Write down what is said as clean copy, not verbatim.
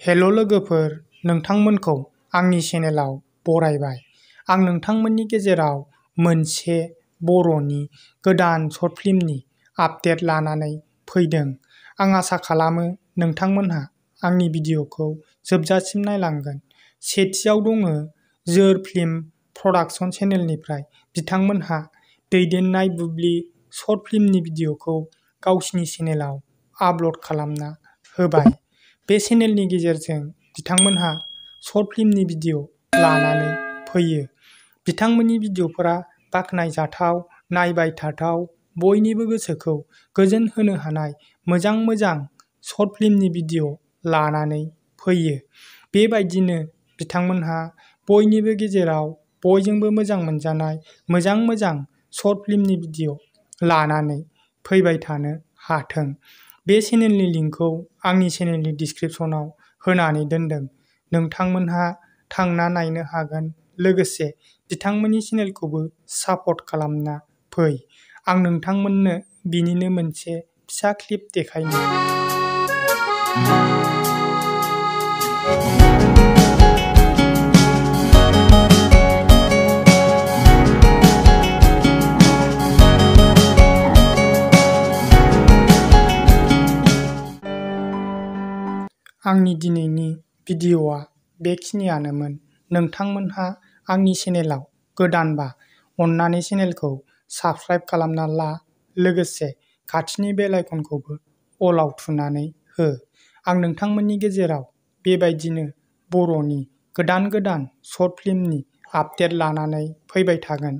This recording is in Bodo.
हेल' लोगोफोर, नोंथांमोनखौ आंनि चेनेलाव बरायबाय। आं नोंथांमोननि गेजेराव मोनसे बर'नि गोदान सर्ट फिल्मनि आपडेट लानानै फैदों। आं आसा खालामो नोंथांमोनहा आंनि भिडिअ'खौ जोबजासिम नायलांगोन। सेथियाव दङ जोर फिल्म प्रडाक्शन चेनेलनिफ्राय बिथांमोनहा दैदेननाय बुब्लि सर्ट फिल्मनि भिडिअ'खौ गावसिनि चेनेलाव आपल'ड खालामना होबाय। बे चेनेलनि गेजेरजों बिथांमोनहा सर्ट फिल्मनि भिडिअ' लानानै फैयो। बिथांमोननि भिडिअ'फोरा बाख्नायजाथाव, नायबाय थाथाव, बयनिबो गोसोखौ गोजोन होनो हानाय मोजां मोजां सर्ट फिल्मनि भिडिअ' लानानै फैयो। बेबायदिनो बिथांमोनहा बयनिबो गेजेराव बयजोंबो मोजां मोनजानाय मोजां मोजां सर्ट फिल्मनि भिडिअ' लानानै फैबाय थानो हाथों। बे चेनेलनि लिंकखौ आंनि चेनेलनि डिसक्रिपसनाव होनानै दोनदों। नोंथांमोनहा थांना नायनो हागोन। लोगोसे बिथांमोननि चेनेलखौबो सापर्ट खालामना फै। आं नोंथांमोननो बिनिनो मोनसे फिसा क्लिप देखायनो। आंनि दिनैनि भिडिअ'आ बेखिनियानोमोन। नोंथांमोनहा आंनि चेनेलाव गोदानबा अन्नानै चेनेलखौ साबस्क्राइब खालामना ला। लोगोसे खाथिनि बेल आइकनखौबो अलाव थुनानै हो। आं नोंथांमोननि गेजेराव बेबायदिनो बर'नि गोदान गोदान सर्ट फिल्मनि आपडेट लानानै फैबाय थागोन।